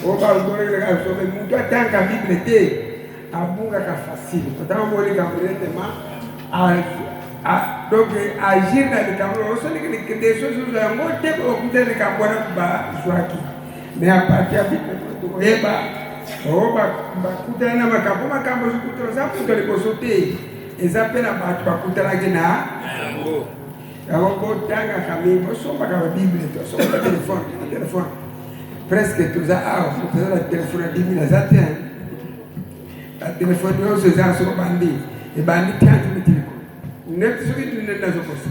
Oyo balongolaka biso, mais moto atanga Bible te abungaka facile. Otanga moko likambo directement donc agir na likambo osoliki deso ozwa yango te okuta likambo wana bazwaki mais à partir ya Bible tokoyeba oyo bakutana na makambo makambo ozokutana oza moto ya liboso te eza mpe na bato bakutanaki na yango. Yango botangaka mingi, bosombaka ba Bible, tosomba telefone, na telefone presque toza awa, moto aza na telefone ya 10 000 aza te. Ba telefone nyonso eza soki obandi ebandi 30 000 likolo neti soki nde nazokosa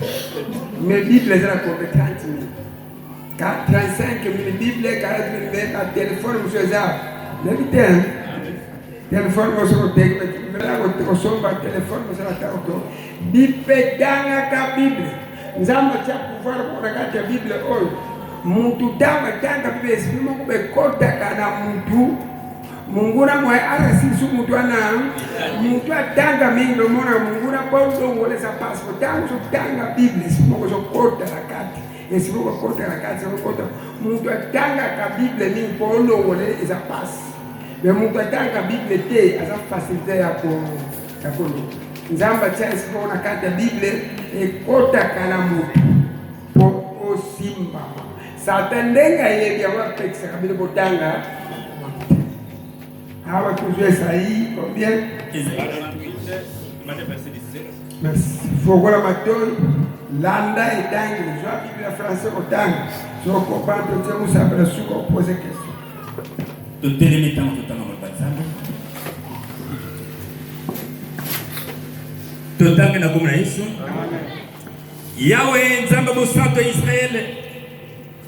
mais Bible eza na combien? 30 000 35 000 Bible, 40 000 mais ba telefone mosusu eza nayebi te. Telefone mosusu oteki kosomba telefone mosusu ata oto bipetangaka Bible. Nzambe atia pouvoir moko na kati ya Bible oyo mutu ntango atanga Bible esprit moko bekotaka na mutu munguna moye arasilisu mutu wana mutu atanga mingi omona munguna po olongola eza pasi po ntango ozotanga Bible esprit moko ozokota na kati esprit moko ekota na kati okota mutu atangaka Bible mingi po olongola eza pasi mais mutu atangaka Bible te aza facilité ya ko ya koloba. Nzambe atia esprit moko na kati ya Bible ekotaka na mutu po osimbama. Satan ndenge ayebi yango apekisaka bino botanga awa tozwa Esaïe combien? Esaïe 48, verset 17. Merci. Fogola matoi, landa etangi, zwa Bible ya français kotanga. Soki comprendre otie mosapi na suka opose question. Totelemi ntango totanga maloba Nzambe. Totange na kombo na Yesu. Yawe Nzambe mosantu ya Israele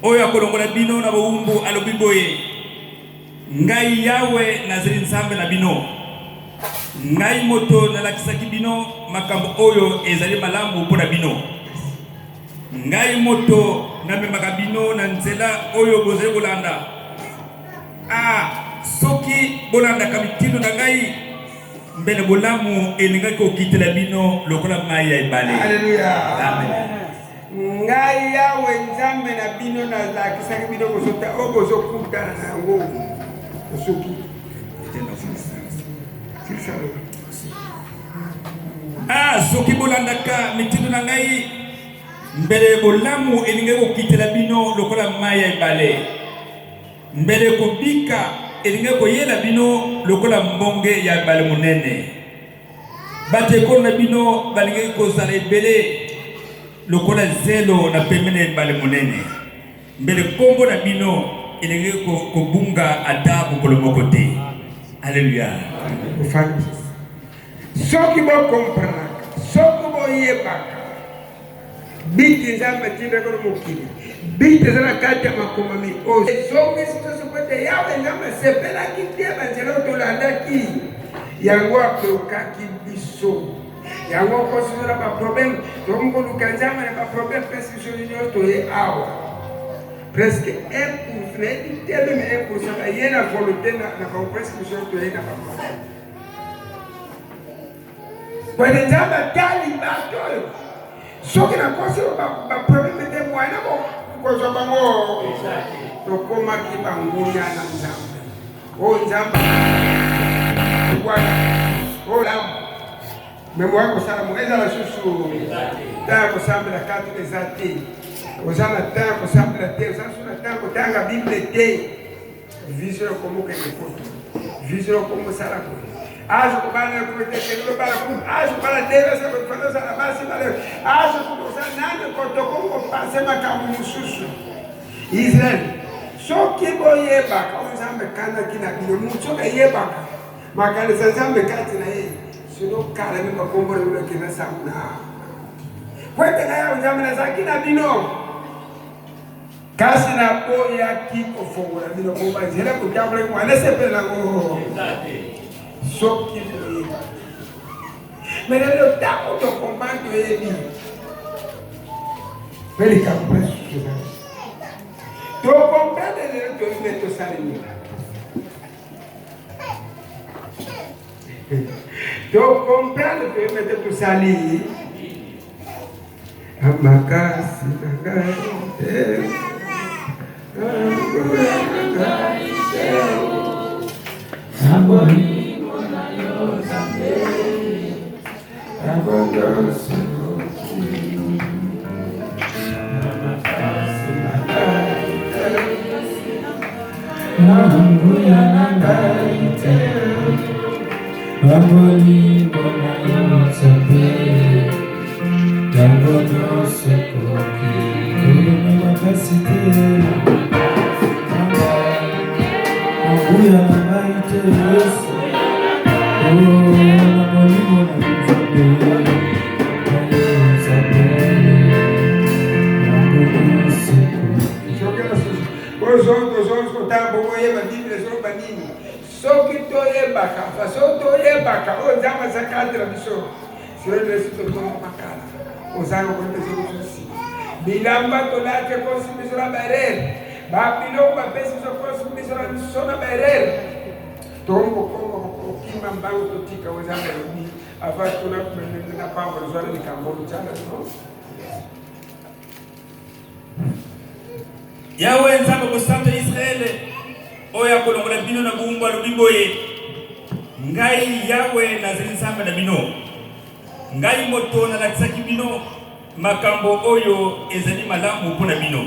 oyo akolongola bino na bowumbu alobi boye: Ngai Yawe nazali Nzambe na bino. Ngai moto nalakisaki bino makambo oyo ezali malamu mpo na bino. Ngai moto namemaka bino na nzela oyo bozali kolanda. Ah, soki bolandaka mitindo na ngai, mbele bolamu elingaki kokitela bino lokola mai ya ebale. Alléluia. Amen. Ngai Yawe Nzambe na bino nalakisaki bino bozota oyo bozokutana na yango osoki. Ah, soki bolandaka mitindo na ngai, mbele bolamu elingaki kokitela bino lokola mai ya ebale, mbele kobika elingaki koyela bino lokola mbonge ya ebale monene. Bato ekolo na bino balingaki kozala ebele lokola zelo na pembeni ya ebale monene, mbele nkombo na bino elingaki kobunga ata mokolo moko te. Aleluya. Soki bokomprenaka, soki boyebaka biti Nzambe atindaka na mokili, biti eza na kati ya makomami oyo ezongisi biso po ete Yawe Nzambe asepelaki te banzela oyo tolandaki, yango ablokaki biso. Yango okosi na baproblème, tokomi koluka Nzambe na baproblème, pesi biso nyonso toye awa presque 1%, nayebi te meme 1% baye na volonté na bango, presque biso toye na baproblème. Bwene Nzambe atali bato oyo soki nakosi baproblème te mwana kozwa bango tokomaki banguna na Nzambe. Oyo Nzambe wana oyo lamu me moya kosala mo ezala susu ntango ya kosambela kati eza te, oza na ntango ya kosambela te, oza susu na ntango kotanga Bible te. Vision ya komokende poto, vision ya komosala boye, azo kobala kotekelo bala ku azo bala ndenge sa kofanda sala basi bala azo kosala nani kotoko kopase makambo mosusu. Israel soki boyebaka oyo Nzambe kanaki na bino, moto soki ayebaka makanisi ya Nzambe kati na ye, sino kala mi bakombo na bino akenda sango na po ete ngai Yawe Nzambe nazalaki na bino. Kasi naboyaki kofongola bino po banzela botambolaki mwana esepela yango soki boyeba. Me lelo ntango tokomprendre toyebi mpe likambo mpe susu ezali tokomprendre lelo toyebi mpe tosali nini tokomprendre toyebi mpe tosali Makasi na ngai te, nguya na ngai te. Boyeba Bible ezoloba nini. Soki toyebaka façon, toyebaka oyo Nzambe aza cadre biso, siresi tozonga makala ozanga koyeba ezokoso nsima. Bilamba tolati ekosi biso na baerreur, babiloko bapesi biso ekosi biso na biso na baerreur. Tokomi kokoma kokima mbango, totika oyo Nzambe alobi. Avant tuna na pambo ezwana likambo otyana no. Yawe Nzambe mosantu ya Israele oyo akolongola bino na bowumbu alobi boye: Ngai Yawe nazali Nzambe na bino, ngai moto nalakisaki bino makambo oyo ezali malamu mpo na bino,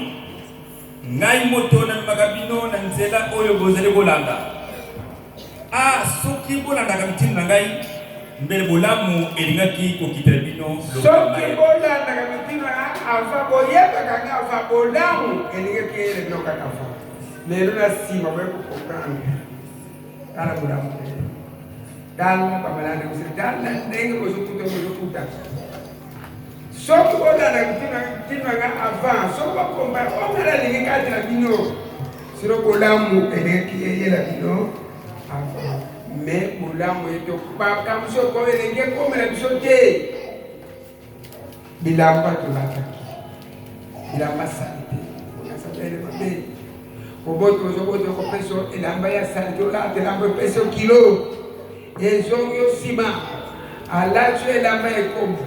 ngai moto namemaka bino na nzela oyo bozali kolanda. A soki bolandaka mitindo na ngai, mbele bolamu elingaki kokitela bino. Soki bolandaka mitindo na ava, boyebaka nga ava, bolamu elingaki eyele bino kaka ava. Lelo na nsima boye kocomprendre. Tala bolamu te, tala bamalanda mosusu, tala ndenge bozokuta bozokuta. Soki bolandaka mitindo na nga avant, soki bokompare oyo nga nalingi kati na bino, sino bolamu elingaki eyela bino avant. Mais bolamu eto makambo soko elingi ekomela biso te. Bilamba tolataki, bilamba saleté, onasabele mabe, koboto ozoboto, kopesa elamba ya saleté, olata elamba epesa kilo, ezongi yo nsima. Alati yo elamba ekomo,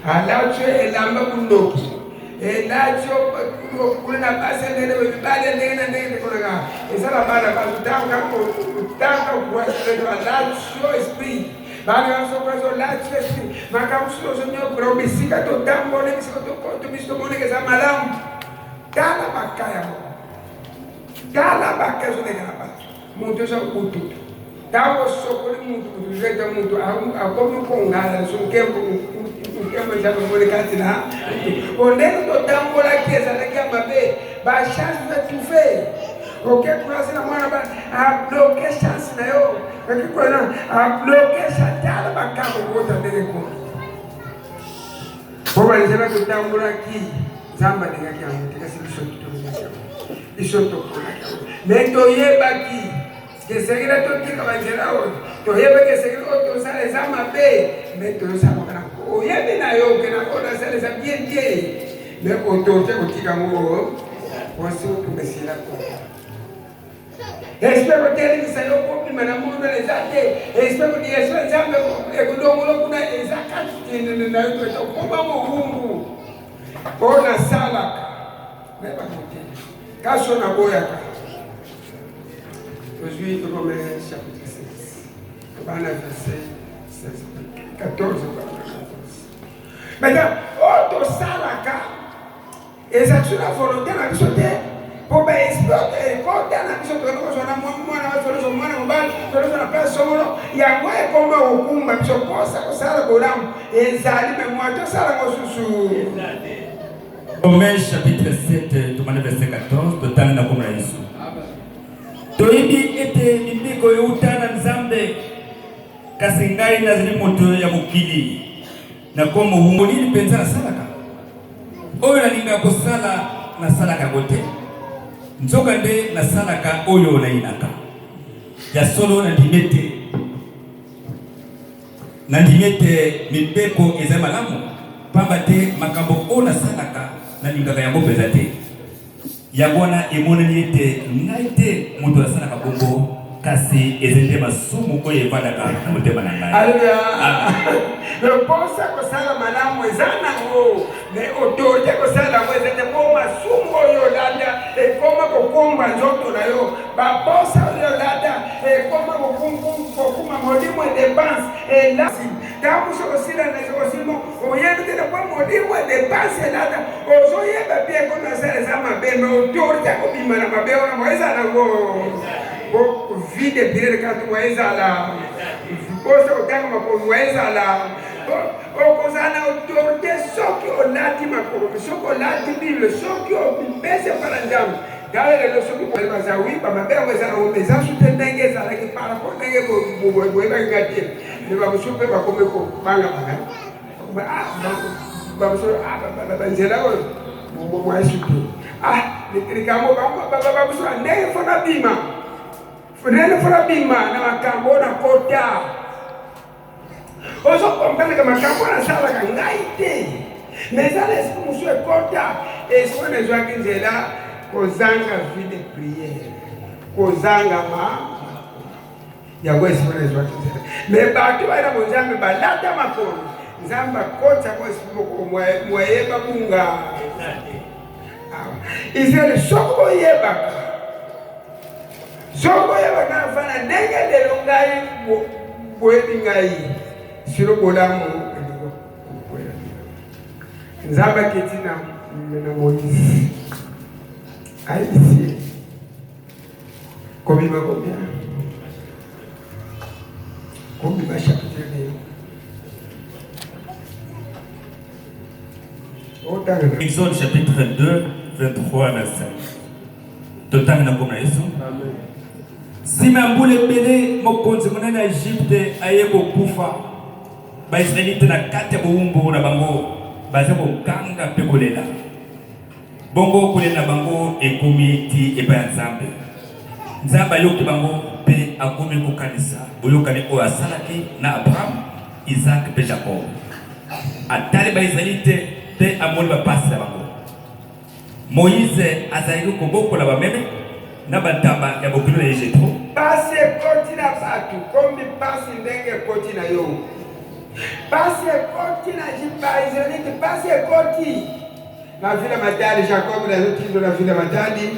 alati yo elamba bundoki, elati yo kuna na basi ndenge mibali ndenge na ndenge. Ndekonaka eza na bana bazotanga kotanga kuaeto, alati yo esprit bana bazokoza, olati yo esprit makambo mosusu ozonyokola. Bisika totambola, bisika tokoto, biso tomonaka eza malamu. Tala baka yango, tala baka ezoleka na bato. Moto eza bututu, ntango osokoli mutu, mutu ete mutu akomi kongala so nkembo, nkembo eza komoni kati na po ndenge totambolaki ezalaki ya mabe. Bachance étouffe. Oke kulasi na mwana ba abloquer chance na yo, oke kuna abloquer chance. Tala makambo kota ndenge komi po banzela totambolaki, Nzambe alingaki yango te, kasi biso tolingaki yango, biso toponaki yango. Mais toyebaki esengeli totika banzela oyo, toyebaki esengeli oyo tosala eza mabe, mais tozosalaka na oyebi na yo ke na oyo nasala eza bien te, mais autorité kotika yango osi okomesela kota. Esprit kotelemisa yo kobima na mondo eza te. Esprit esprit Nzambe ekolongolo kuna eza kati na yo, okoma mowumbu. Oyo nasalaka nayebaka te, kasi oyo naboyaka. Tozwi Romain chapitre 6, tobana verset 16, 14, 14. Maintenant, oyo tosalaka eza biso na volonté na biso te, mpo baesprit ekota na biso. Toyei kozwa na mwana, tolozwa mwana mobali, tolozwa na place songolo, yango ekoma kokumba biso. Posa kosala bolamu ezali, mais mwa tosala yango susu. Romains chapitre 7, tomane verset 14, totangi na kombo na Yesu. Toyebi ete mibeko euta na Nzambe, kasi ngai nazali moto ya mokili, nakomo nini mpenza nasalaka? Oyo nalingaka kosala, nasalaka yango te, nzoka nde nasalaka oyo nayinaka. Ya solo, nandimi ete mibeko eza malamu, pamba te makambo oyo nasalaka, nalingaka yango mpenza te. Yango wana emonani ete ngai te moto asalaka bongo, kasi ezali nde masumu oyo evandaka na motema na ngai. Alleluya. Mposa kosala malamu eza nango, mais autorité kosala yango eza te, mpo masumu oyo olanda ekoma kokumba nzoto na yo. Baposa oyo olanda ekoma kokumba. Ozokoma molimo ya depense elasi ntango mosusu osila na osimo oyebi te po molimo ya depense elata ozoyeba bien ko nasala eza mabe me autorité akobima na mabe wana mo ezala ngo po vie de priere kati mo ezala posa kotanga makomi mo ezala okozala na autorité soki olati makomi soki olati bible soki omipesi epa na nzambe. Tala lelo soki bozali baza wi ba mabe yango eza nango eza su te ndenge ezalaki par rapport ndenge boyebaki nga te me bamosusu mpe bakomi kobanga banga bamosusu banzela oyo mwasi te ah likambo bamosusu ndenge fo nabima ndenge fo nabima na makambo oyo nakota Ozo comprendre que makambo wana asalaka ngai te mais eza na esprit mosusu ekota esprit wana ezwaki nzela kozanga vie de prière kozanga ma yango esprit wana ezwaki nzela mais bato bana bonzambe balata makolo nzambe akotisa ko esprit moko moye babunga Israel soki boyebaka Soki boyebaka nafanda ndenge lelo ngai boyebi ngai silo bolamu elingo kokwela bino. Nzambe akiti na, na Moïse ayebisi ye kobima combien? Kobima chapitre 2. Exode chapitre 2, 23 25. Totanga na nkombo na Yesu. Nsima ya mbula ebele, mokonzi monene ya Egypte aye kokufa. Baisraelite na kati ya bowumbu na bango baza koganga mpe kolela. Bongo kolela na bango ekomi ti epai ya Nzambe. Nzambe ayoki bango mpe akomi kokanisa boyokani oyo asalaki na Abraham, Isaac mpe Jacob. Atali Baisraelite mpe amoni bapasi na bango. Moize azalaki kobokola bameme na bantaba ya bokilo na ye Jetro. Pasi ekoti na bato komi pasi ndenge ekoti na yo pasi ekoti na baisraelite pasi ekoti na vile Matadi Jacob nazotindo na vile Matadi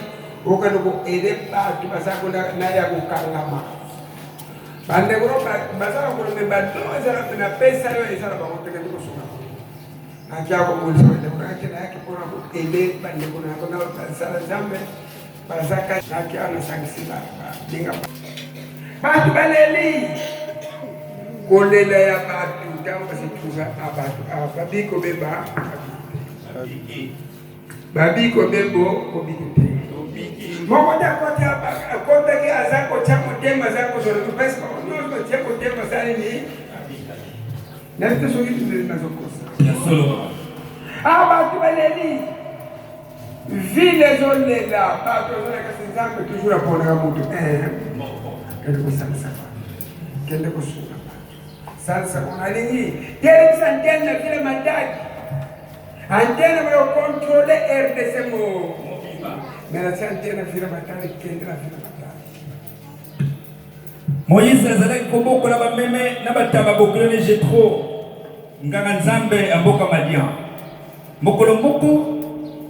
okende koede bato baza kuna na ya kokangama bandeko baza na kolomba don ezala napesa yo eza na bango tekende kosunga Nakia komonisa bandeko na yake nayaki mpona koede bandeko na yango na basala Nzambe bazaka nakia nasangisi baninga bato baleli kolela ya bato ntango basetrouve a bato awa babi kobeba babi kobebo kobiki te moko te akoti akotaki aza kotya motema aza kozwa topesi bango nyonso batya motema asali nini Nayebi te soki nazokosa. Ya solo. Ah, bato baleli ville ezolela bato bazolela kasi nzambe toujours aponaka moto eh. kende kosalisa bato kende kosunga bato salisa bango nalingi telemisa antenne na ville matadi antenne baya kocontrole rdc mo me natia antenne na ville matadi kende na ville matadi Moïse azalaki kobokola bameme na bataba bokilo ne Jethro, nganga nzambe ya mboka Madian. Mokolo moko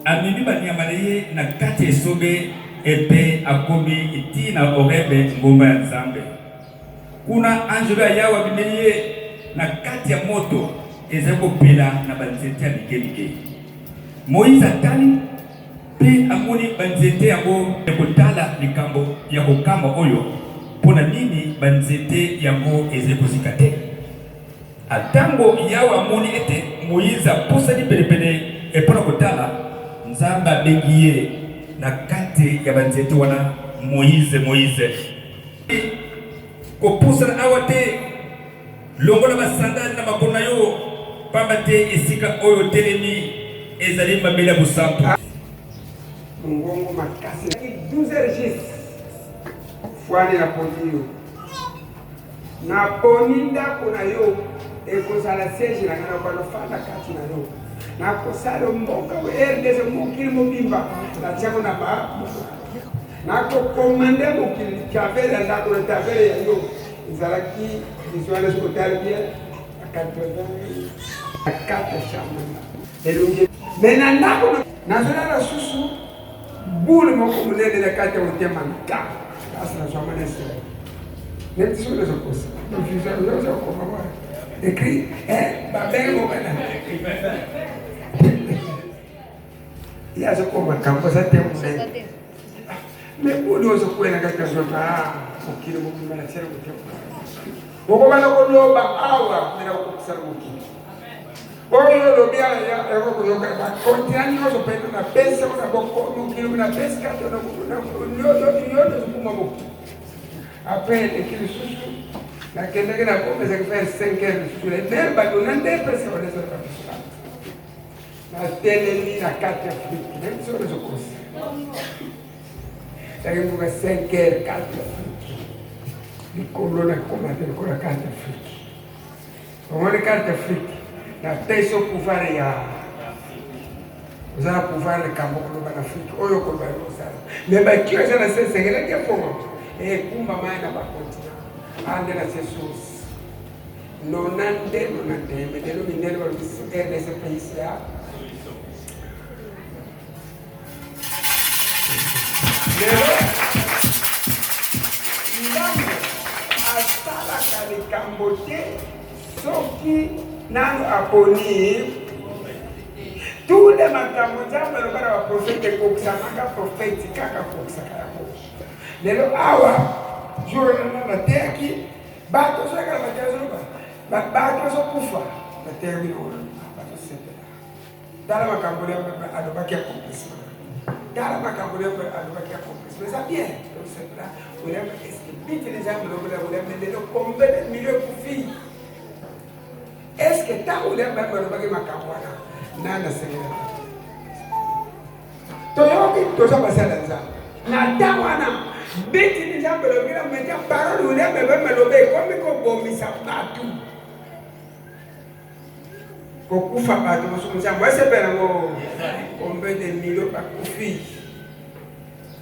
amemi banyama na ye na kati ya esobe epe akomi ti na Horebe, ngomba ya Nzambe. Kuna anjelu ya Yawe abimeli ye na kati ya moto ezali kopela na banzete ya mike mike. Moïse atali Mpe amoni banzete yango ya kotala likambo ya kokamwa oyo, mpo na nini banzete yango ezali kozika te? A Ntango Yawe amoni ete Moize apusani penepene mpo na kotala, Nzambe abengi ye na kati ya banzete wana, Moize, Moize! Kopusana awa te! Longola basandale na makolo na yo, pamba te esika oyo otelemi ezali mabele ya bosantu. Mongongo makasi 12 heures juste fwani naponi yo naponi ndako na yo ekozala siège na ngai nakolofanda kati na yo nakosala mboka rdc mokili mobimba natiako na ba nakokomande mokili tavele ya ndako na tavele ya yo Ezalaki vision wana soki otali bien na 84 chambre elongi me na ndako nazolala susu boule moko monene na kati ya motema na ka kasi nazwama na esengo. Neti soki nazokosa ozokoma wana écrit babengi mokana ye azokoma makambo aza te monene me boni ozokwela kaka zoka mokili mobimba na tiela motema okobanda koloba awa mena kokokisana mokili oyo olobi yango koyoka bakontina nyonso mpenza napesi yango na mokili napesi kati nyonso ezokuma mokili. Après eleki lisusu nakendaki na goma ezalaki vers 5 heures lisusu na meme bato na nde presque banezalaka biso natelemi na kati Afrique nayebi soki nazokosa ezalaki ngonga 5 heures kati Afrique likolo nakoma te lokola kati Afrique Omoni carte Afrique napesi yo pouvoir ya oza na pouvoir likambo koloba na Afrique oyo koloba yo osala me bakio eza na se esengelaki efonga ekumba mai na bacontinent ande na se source nonante nonante me lelo mindele balobi rdc pays ya Lelo Nzambe asalaka likambo te soki nanu aponi tous les makambo Nzambe aloba na baprofete ekokisamaka, profeti kaka akokisaka yango. Lelo awa jour wana nateyaki bato ozolaka na bato azoloba bato bazokufa nateyaki bazosepela. Tala makambo alobaki accomplissement. Tala makambo alobaki accomplissement. Eza bien. Tosepela. William est-ce que biti les âmes lokola William lelo combien de millions ekufi? Est-ce que ntango William alobaki makambo wana nani asengelaki? Toyoki toza basala Nzambe. Na ntango wana biti Nzambe elobi na media parole William alobi ekomi kobomisa bato. Kokufa bato mosusu nzambe asepela yango combien de millions bakufi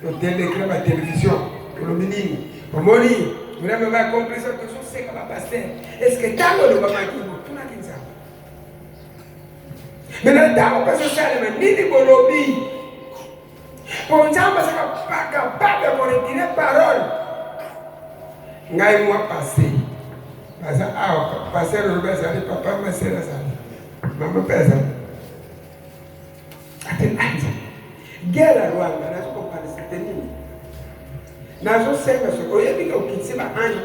toteleki na batelevizio tolobi nini omoni vraimen bacomplice tozoseka bapaster estce ntango elobamaki botunaki nzambe me na ntango mpe ezosalema nini bolobi Po Nzambe azaka capable ya koretire parole. Ngai mwa passe baza awa pasteur olobi azali papa masere azali mama mpe azali ate anza guerre ya Rwanda nazo comprendre te nini nazosenga soki oyebi ke okitisi ba ange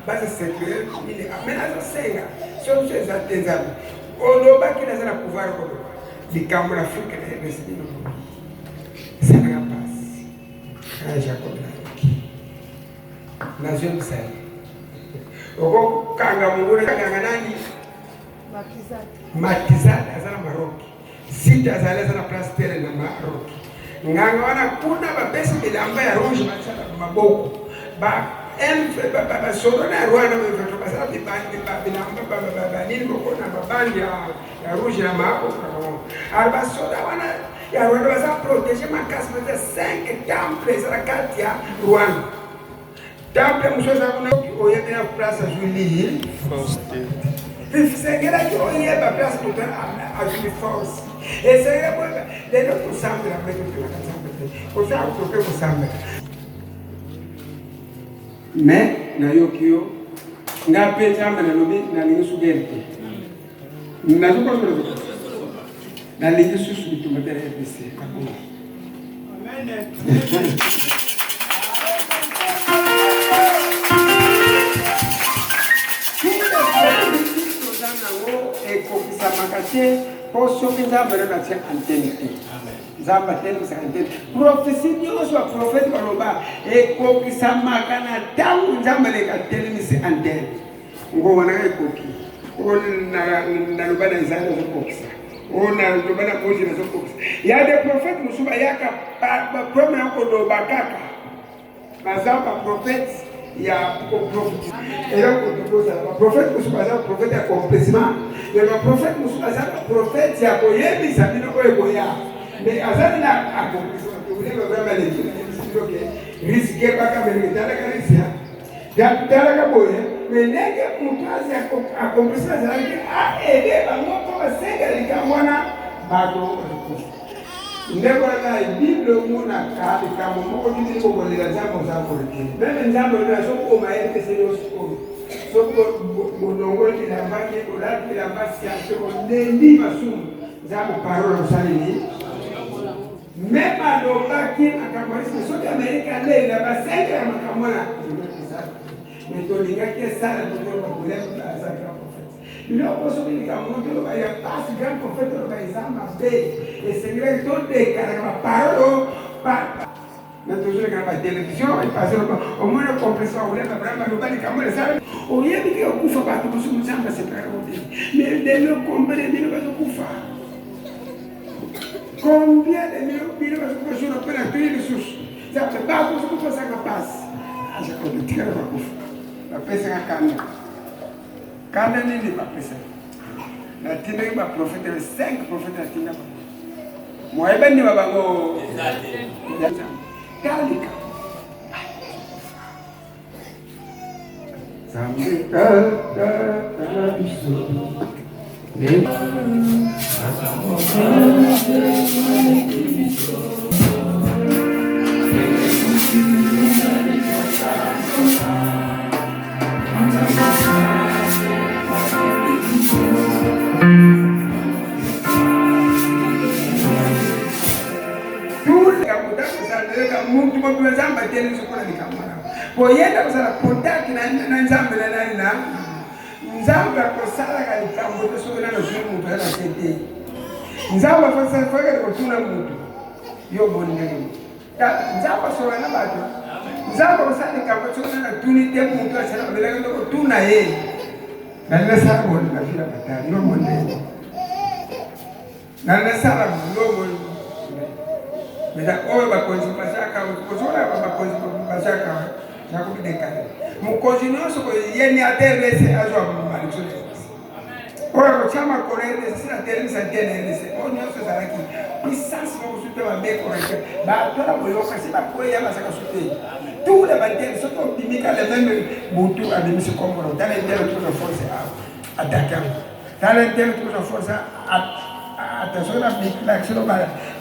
baza secure nini me nazosenga soki so eza te Nzambe olobaki naza na pouvoir koloba Likambo na Afrika na RDC bino esalaka mpasi. Kaka Jacob nayoki nazongisa ye okokanga monguna kanga nani Makizat aza na Maroc, Sita azali aza na place tere na Maroc. Nganga wana kuna bapesi bilamba ya rouge batia na maboko ba basolo na Rwanda basala bilamba banini moko na babandi ya rouge ya mako alors basoda wana ya Rwanda baza protege makasi baza 5 temple eza na kati ya Rwanda temple mosusu eza kuna oyebi na place azwi nini esengelaki oyeba place moto azwi force esengela koyeba lelo kosambela mpe totelaka nzambe te kosala toke kosambela mais nayoki yo nga mpe nzambe nalobi nalingi sugere te Nalingi susu bitumba te na RDC. Toza nango ekokisamaka te mpo soki Nzambe nano atia antenne te. Nzambe atelemisaka antenne. Profesi nyonso baprofete baloba ekokisamaka na ntango Nzambe aleka atelemisi antenne. Ngonga na ngai ekoki. Oyo naloba na Ezaya nazokokisa. Oyo naloba na Moise nazokokisa. Ya des prophètes mosusu bayaka baprome ya koloba kaka. Baza ba prophètes ya koprofetize. Eloko tokozala ba prophètes mosusu baza ba prophètes ya accomplissement. Mais ba prophètes mosusu baza ba prophètes ya koyebisa bino oyo ekoya. Mais aza na accomplissement. Tokoyeba vraiment leki. Risque baka meleke talaka risque. Talaka boye, me ndenge moto azi akomplisi azalaki aede bango mpo basenga likambo wana bato bakokufa. Ndeko na ngai, Bible omonaka likambo moko nini kokolela Nzambe oza boye te. Meme Nzambe oyo azokoma ye pese yo sikoyo. Soki bolongoli bilamba te, bolati bilamba siase, boleli masumu, Nzambe parole osali nini? Meme alobaki makambo wana, soki Amerika alela basengela makambo wana. Mais tolingaki esala tokoloba bolemi aza grand prophète. Biloko soki likambo moko toloba ya pasi grand prophète toloba eza mabe esengelaki todekalaka baparole oyo na tozoleka na batelevizio epase omoni complexe bakolela abraham aloba likambo esala oyebi ke okufa bato mosusu nzambe asepelaka kote mais lelo combien de bino bazokufa combien de bino bazokufa jour mpe na tuni lisusu nzambe bato mosusu bazaka pasi azakotikala bakufa bapesaka kanda Kanda nini bapesaki? Natindaki ba prophète, 5 prophète natinda bango. Moye bandima bango. Tala likambo. Nzambe tata na biso. Muntu mobima nzambe atelemisi mpona likambo wana koyenda kozala contact na nzambe na nani na nzambe akosalaka likambo te soki nano ozwi moto aza na se te nzambe afakaka kotuna moto yo oboni ndenge Nzambe asolola na bato. Nzambe akosala likambo soki nani atuni te moto asala babelaki nde kotuna ye. Nali nasala boni na vila batali yo moni nali nasala yo moni meza oyo bakonzi bazaka kozonga bakonzi bazaka zakobidekana mokonzi nyonso yeni ata rdc azwa malekso oyo akotya makolo ya rdc na telemisa te na rdc oyo nyonso ezalaki puissance moko su te mabe correcteur bato na boyoka si bakweya bazaka su te tous les batele soki obimika le meme butu abimisi kombo tala intele tokozwa force atake yango tala intele tokozwa force ata soki na soki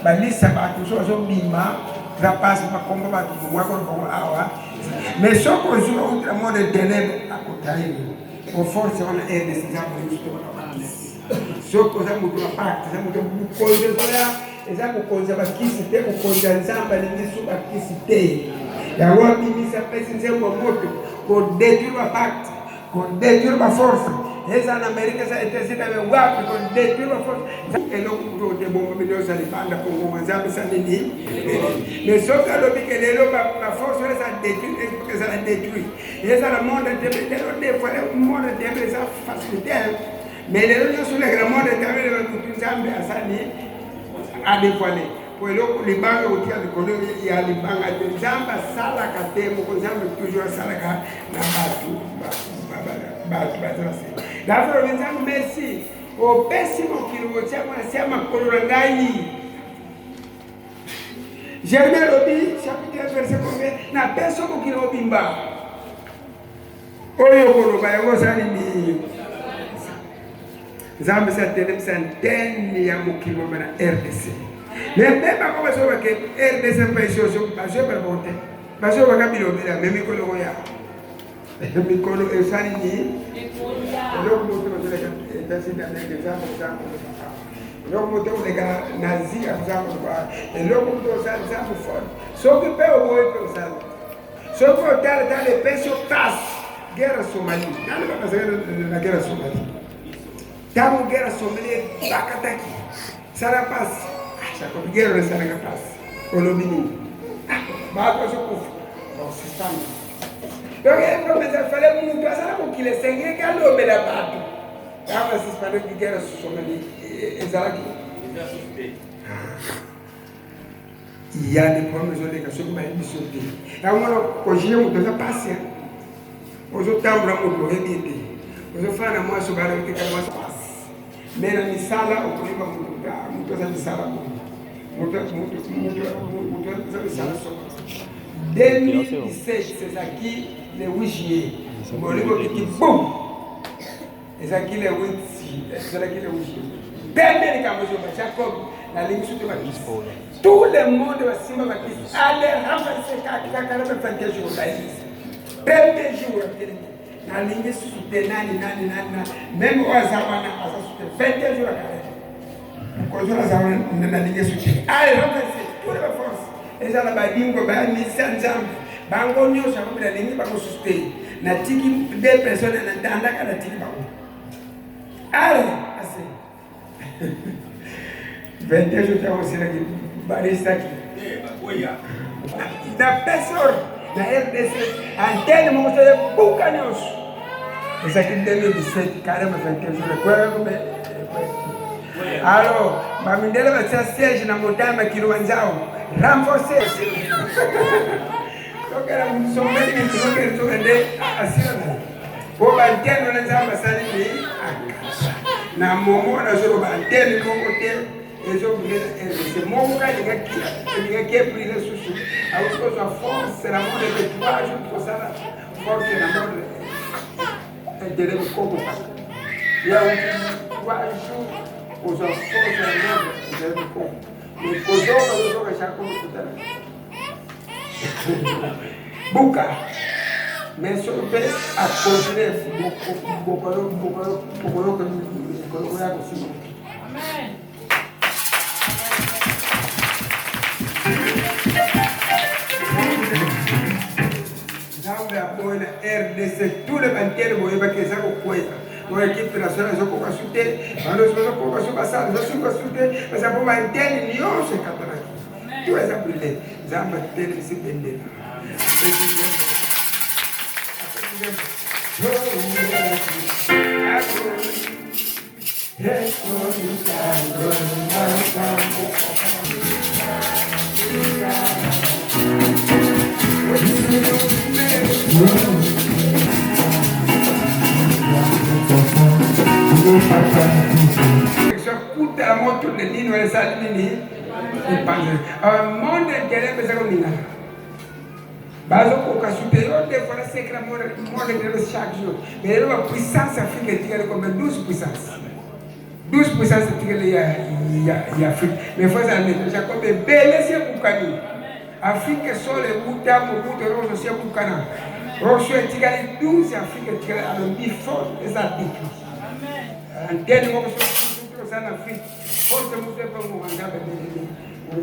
balisa bato soki bazobima eza mpasi bakombo bato bomwako bongo awa mais soki ozwi outra monde ténèbre akotayi O force wana RDC eza bolingi soki wana bakisi. Soki oza moto ya pacte, oza moto ya mokonzi ezoya, eza mokonzi ya bakisi te, mokonzi ya Nzambe alingi su bakisi te. Yango abimisi apesi nzembo moto ko détruire ba pacte, ko détruire ba force. Eza na Amerika, eza Etats-Unis, na wapi ko détruire ba force. Eloko moto te bongo bino oza libanda mpo ngonga Nzambe esa nini? Mais soki alobi ke lelo ba force wana eza détruire, ezala détruire. Ezala monde de lelo des fois monde de eza facilité mais lelo nyonso olekela monde de bakutu nzambe asali adevoile po eloko libanga kotika likolo ya libanga te nzambe asalaka te moko nzambe toujours asalaka na bato bato baza na se dafolobi nzambe merci opesi mokili kotiango na se ya makolo na ngai Jeremie alobi chapitre 1 verset combien? Napesi yo mokili mobimba. Oyo okoloba yango oza nini? Nzambe si atelemisa antenne ya mokili mobimba na RDC. Mais mpe bango bazoloba ke RDC mpe esoso bazoyebana bango te. Bazolobaka bilobela me mikolo koya. Mikolo esali nini? Eloko moto bazoleka Etats-Unis d'Amérique eza nzambe eloko moto oleka na Asie aza koloba eloko moto oza nzambe fort soki mpe oboyi mpe osala soki otala tala epesi yo pasi guerre ya Somalie nani bakazalaki na guerre ya Somalie ntango guerre ya Somalie bakataki sala pasi ah, guerre esalaka pasi olobi nini ah, bato bazokufa basistame donc epromesa fale mutu azala mokili esengeki alobela bato ntango asuspendaki guerre Somalie ezalaki ya des problèmes ezoleka soki bayebi biso te yango wana kojie moto aza pasi ozotambola moto oyebi ye te ozofana na mwasi obala otekala mwasi pasi me na misala okoyeba moto aza misala boye moto aza misala soko 2017 ezalaki le 8 juillet bolingo kiti bom ezalaki le 8 ezalaki le 8 juillet pembe likambo ezoba jacob nalingi soki bakisi. Tout le monde basimba bakisi. Allez renverser kaka kaka na 21 jours baïs. Premier jour atelemi. Nalingi susu te nani nani nani nani. Même oyo aza wana aza susu te. 21 jours akala. Mokonzi wana aza wana nalingi susu te. Allez renverser tous les forces. Ezala badingwe bamisa Nzambe. Bango nyonso yango nalingi bango susu te. Natiki deux personnes na ntandaka natiki bango. Allez, assez. 22 jours ntango osilaki balesaki na pesor na rdc antenne moko so ebuka nyonso ezalaki 2017 carême 21 jours ekweyaki alors bamindele batia siège na montagne makilo nzao renforcé tokela sombeli mitokele tokende asila na po bantene wana nzambe asali ni na momo nazoloba antene moko te ezobrile rdc moko ka elingaki ebrile susu auti kozwa force na monde ete trois jours kosala force na monde intérêt mokoko kaka ya trois jours kozwa force na monde intérêt mokoko mais kozonga kozonga jacob kutana buka mais soki mpe akontinue bokoyoka ya kosima. Nzambe aboyi na rdc tous les bantene boyebaki eza kokwea oyo ekipe nationale ezokoka su te, banosi bazokoka su, basala bazosuka su te, baza po bantene nyonso ekatanaki, tout eza brûlé. Nzambe atelemisi bendela. Kuta moto nini wana esali nini epanzani monde intérêt mpeza koningana bazokoka su te yo nde voilà secret monde monde intérêt chaque jour. Mais lelo bapuissance Afrique etikali combien? 12 puissance, 12 puissance etikali ya Afrique. Mais fo ezala nete Jacob ebele si ebukani Afrique solo ebuta mobutu eloko si ebukana roso etikali 12 Afrique etikali. Alobi fort eza détruit antenne moko soki oza na Afrique force mosu epe ngonga Nzambe ebelemi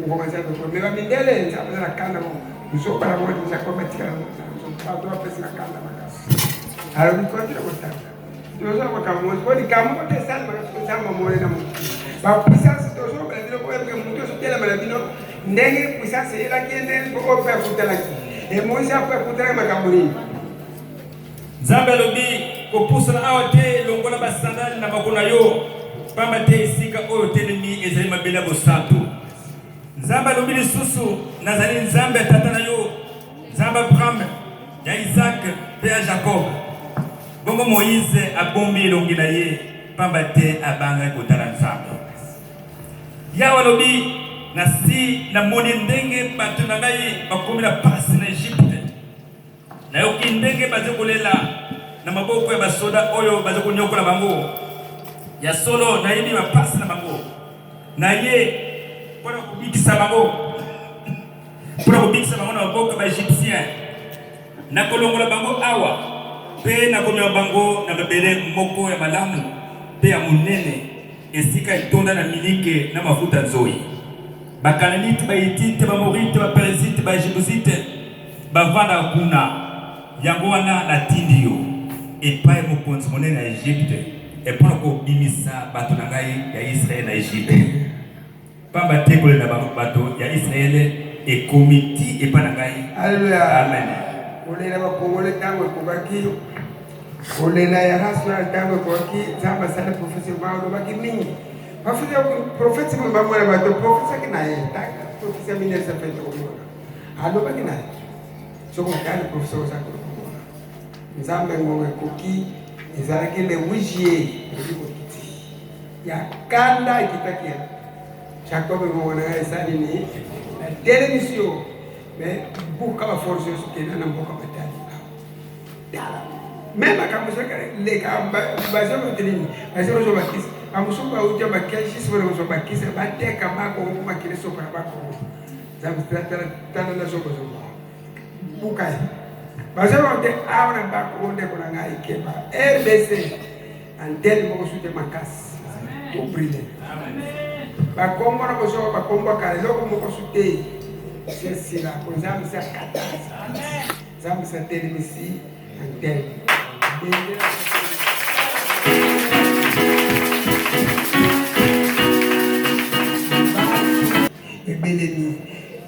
ngonga Nzambe ko me bamindele Nzambe aza na kanda moko nzoba na bango Jacob atikala bato bapesi na kanda makasi. Alobi kontina kotanga toza makambo po likambo moko te esalemaka soki Nzambe amoni na motu bapuissance tozolobela bino koyebike motu ozotelema na bino ndenge puissance eyelaki ye ndenge oyo mpe akutanaki emoisi apo akutanaki makambo nini. Nzambe alobi: kopusana awa te, longola basandale na makolo na yo, pamba te esika oyo otelemi ezali mabele ya bosantu. Nzambe alobi lisusu: nazali Nzambe ya tata na yo, Nzambe Abraham, ya Isaac mpe ya Jacob. Bongo Moïse abombi elongi na ye, pamba te abangaki kotala Nzambe. Yawe alobi: nasi namoni ndenge bato na ngai bakomi na pasi na Egypte. Nayoki ndenge baza kolela na maboko ya basoda oyo baza konyokola bango. Ya solo, nayebi bapasi na bango. Na ye mpona kobikisa bango, mpona kobikisa bango na maboko ya Baegyptien. Nakolongola bango awa mpe nakomema bango na mabele moko ya malamu mpe ya monene, esika etonda na milike na mafuta nzoi. Bakananite, Bahitite, Bamorite, Baperizite, Bajebusite bavandaka kuna. Yango wana natindi yo epai mokonzi monene ya Egypte mpo na kobimisa bato na ngai ya Israele na Egypte. Pamba te kolela bato ya Israele ekomi ti epai na ngai. Alleluya. Amen. Kolela bakongole ntango ekokaki, kolela ya race wana ntango ekokaki, Nzambe asali prophétie alobaki mingi. Prophétie bamona bato prophétiaki na ye prophétie ya 1920 komona alobaki na ye soki otali prophétie oza komona Nzambe ngonga ekoki ezalaki le 8 juillet ekoki kokiti ya kanda ekitaki ya Jacob ngonga na ngai esali nini natelemisi yo mais buka baforce nyonso kenda na mboka batali tala me makambo soki leka bazobateli nini bazokozwa bakisi. Bamosusu bauti ya bakeshisi mpona kozwa bakisi bateka bakongo mpo makili esopa na bakongo. Nzambe tala na zobazoba buka ye bazoloba te awa na bakongo. Ndeko na ngai, keba, RDC antenne moko sute makasi tobrile bakombo na kozwa bakombo ya kala, eloko moko su te esila po Nzambe si akata, Nzambe si atelemisi antenne. Ebelemi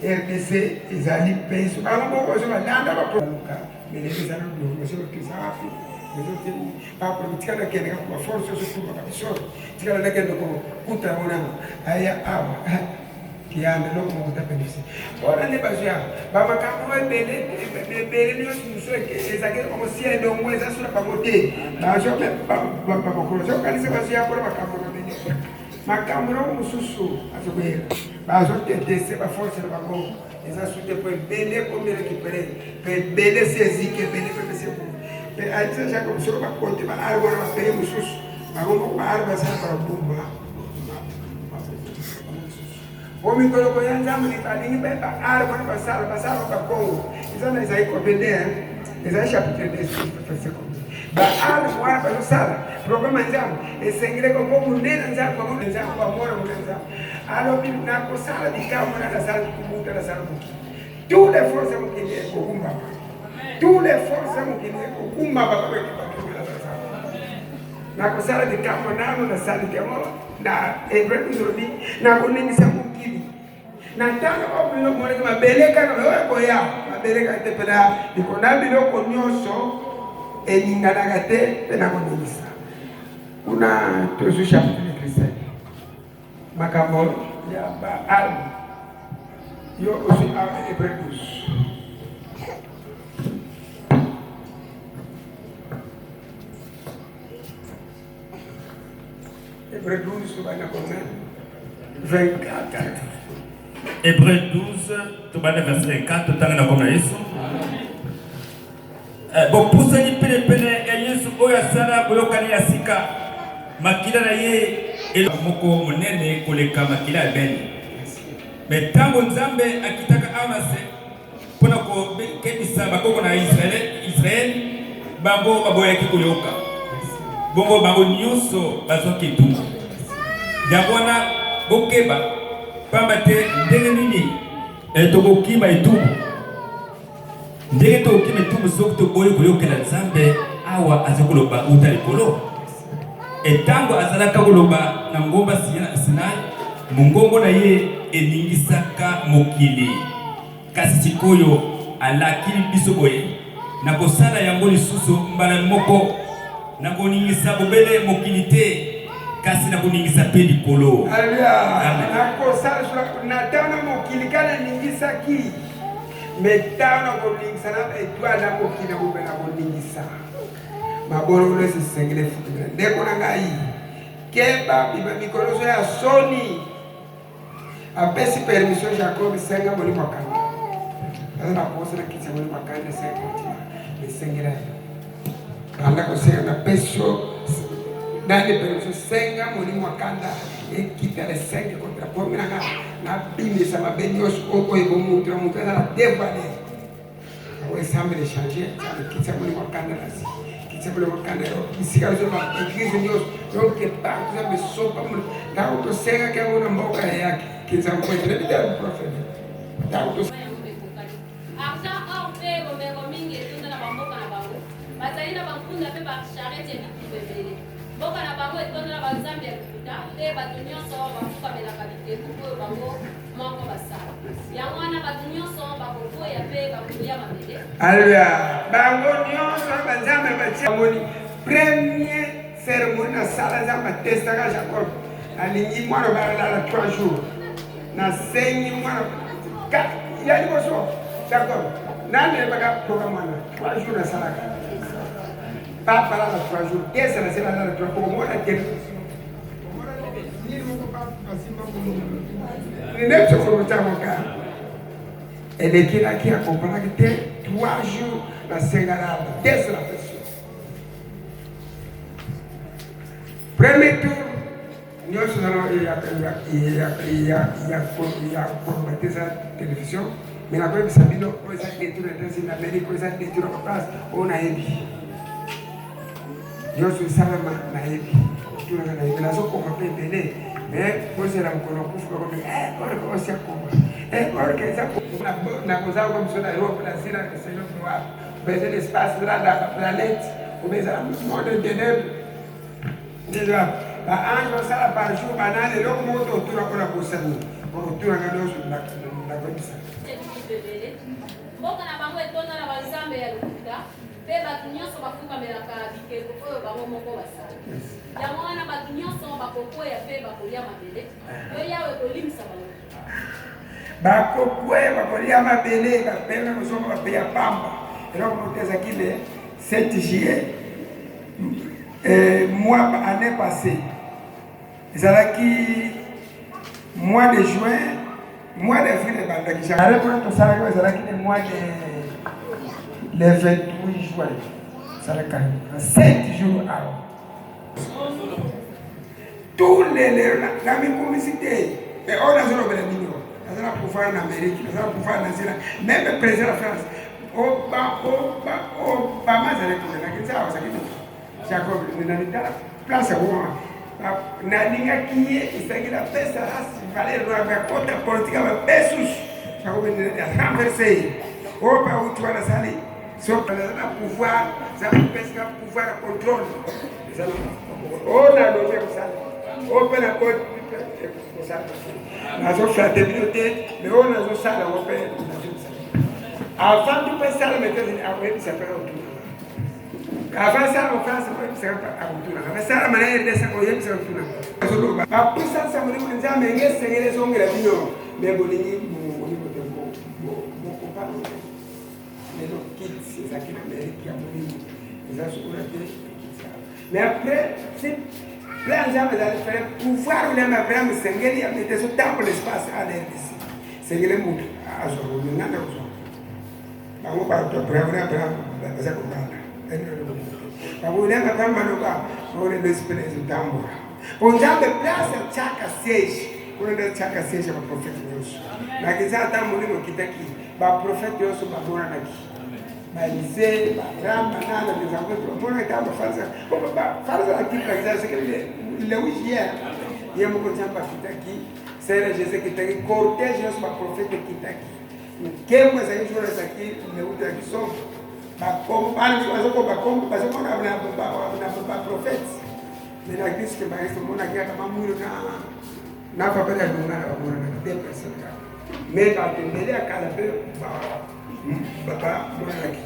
RDC ezali mpe bango moko bazo balanda baluka melele eza na eza wapi? Tika nakende kaka baforce ozotumbaka biso, tikala nakende kokuta yango nano aya awa kiyanda eloko moko tapelisi mpona nde bazwi awa bamakambo ebele ebele nyonso mosusu ezalaki bango sia elongo eza so na bango te. Bazwa bakolo ozokanisa bazwi ya mpona makambo mabele, makambo noko mosusu azokoyela bazotetese baforce na bango eza su te, po ebele ekomi récupéré, mpe ebele si eziki, ebele mpe pesi ekomi mpe ayebisa Jacob soko bakote baare wana bapays mosusu, bango moko baare basala babuma po mikolo koya. Nzambe alingi mpe baare wana basala basala bakongo eza na ezali combien de ezali chapitre 2 verset combien baare wana bazosala programme ya Nzambe esengeleka mpo monene Nzambe bamona, Nzambe bamona monene. Nzambe alobi nakosala likambo na nasala kumuta nasala mokili, tous les forces ya mokili ekokumbama, tous les forces ya mokili ekokumbama. Nakosala likambo nano nasali te na Hébreu olobi nakoningisa mokili na ntango oyo monaki mabele kaka oyo ekoya mabele kaka te, mpe na likolo na biloko nyonso eninganaka te, mpe nakoningisa kuna. Tozwi chapitre Christian makambo ya baarme yo ozwi awa Hébreu 12. Hébreu 12, tobanda combien? 24. Hébreu 12, tobanda verset 24, totanga na kombo na Yesu. Bopusani penepene ya Yesu oyo asala boyokani ya sika, makila na ye moko monene koleka makila ya Abele. Me ntango Nzambe akitaka awa na se mpona kokebisa bakoko na Israele, bango baboyaki koyoka, bongo bango nyonso bazwaki etumbu. Yango wana bokeba, pamba te ndenge nini tokokima etumbu, ndenge tokokima etumbu soki toboyi koyokela Nzambe awa aza koloba uta likolo? Etango azalaka koloba na ngomba Sinai, mongongo na ye eningisaka mokili, kasi sikoyo alakili biso boye: "Nakosala yango lisusu mbala moko, nakoningisa bobele mokili te, kasi nakoningisa mpe likolo." Alleluya. Nakosala na ntango na mokili kaka naningisaki, me ntango nakoningisa na baetoile na mokili na bobe nakoningisa mabololo nyonso esengeli efutumela. Ndeko na ngai, keba, bima mikolo so ya soni. Apesi permission Jacob, senga molimo akanga aza na posa na kiti ya molimo akanga esenga kontina esengela yo banda kosenga. Napesi yo nani permission, senga molimo akanda ekita le 5 kontra pomi nanga nabimisa mabe nyonso oyo ebomutu na motu aza na dévoile yango. Esambela échange, kiti ya molimo akanda na si kiti ya molimo akanda yo bisika ozoba église nyonso. Donc partout Nzambe sopa ntango tosengaki yango na mboka ya Kinzambo ete nabitala prophète ntango argent, or mpe bomengo mingi etonda na bamboka na bango. Bazali na bampunda mpe basharete ya bitumba ebele. Mboka na bango etonda na banzambe ya lokuta, mpe bato nyonso bafukamelaka bikeko oyo bango moko basala. Yango wana bato nyonso bakoboya mpe bakolia mabele. Alleluya. Bango nyonso banzambe batia moni premier cérémonie nasala, Nzambe atestaka Jacob, alingi mwana balala 3 jours. Nasengi mwana ya liboso Jacob nani ayebaka programme wana? 3 jours nasalaka papa lala 3 jours, tesa nasela lala 3 okomona te nini moko basimba nde sokolotangoka elekelaki akompanaki te. 3 jours nasengaka tesa na pesi premier tour. ya koloba te, eza télévision, mais nakoyebisa bino oyo eza détour na États-Unis d'Amérique, oyo eza détour na baplace oyo nayebi nyonso esalama, nayebi tunaka, nayebi, nazokoma mpe ebele. Mais bozela mokolo kufu, bakomi orke osi akoma, orke eza nakozala ko biso na Europe, na zila na beze l'espace la planète obe ezala monde ténèbre. Déjà baange basala par jour banani, eloko moko to otuna mpona kosani otunaka nyonso, nakoyebisa. Mboka na bango etonda na banzambe ya lokuta, mpe bato nyonso bafukamelaka bikeko oyo bango moko basala. Yango wana bato nyonso bakokweya mpe bakolia mabele. Yo Yawe, kolimisa bango. Bakokweya, bakolia mabele, bapema kozonga bape ya pamba. Eloko moko te. Ezalaki le 7 juillet, mois année passée, ezalaki mois de juin, mois d'avril ebandaki jare mpona tosalaki oyo, ezalaki le mois de le 28 juin, esalaka 7 jours awa. Tous les lelo na mikumisi te, mais oyo nazolobela bino, naza na pouvoir na Amérique, naza na pouvoir na nzela, même président ya France Obama azalaki kuna, naki nzala azalaki Jacob nanitala place yango nalingaki ye, esaki napesa valeur akota politique ya babesusu. Jacob renverse ye oyo mpe auti wana, asali so naza na pouvoir, eza kopesika pouvoir ya contrôle, eza oyo nalobi kosala oyo mpe nakosala. Nazoflatter bino te, mais oyo nazosala yango mpe nazosala avant tout mpe salama États-Unis, akoyebisa mpe otuna avant salama France, akoyebisaka, akotunaka mpe salama na RDC, akoyebisaka, otunaka. Azoloba bapuissance ya molimo Nzambe enge esengeli ezongela bino, mais bolingi molimo te, bokopana. Lelo kiti ezalaki na Amerike ya molimo eza sukuna te. Mais après si plan Nzambe ezali faire pouvoir olema Abraham, esengeli ya mete ezotambola espace en RDC, esengeli motu azwa nganda kozwa bango bato Abraham na Abraham baza kobanda bango olema Abraham baloba oyo nde esprit ezotambola po Nzambe place atiaka siège kuna, nde atiaka siège ya baprofete nyonso. Nakeza ata molimo ekitaki, baprofete nyonso bamonanaki, baElisée, baAbraham, banana bezango bamonaki. Ntango bafarisa akitaki sekele le 8 juillet, ye moko Nzambe akitaki, sere Jésus ekitaki, cortège nyonso baprofete ekitaki, nkembo ezalaki jour ezalaki le 8 ya kisomo. Bakombo bana bazoko bakombo bazomona na baprofete, mais na kristo bayeso omonaki kaka mamwilo na papa ya longana, bamonanaki deux personnes kaka, mais bato ebele ya kala mpe bamonanaki,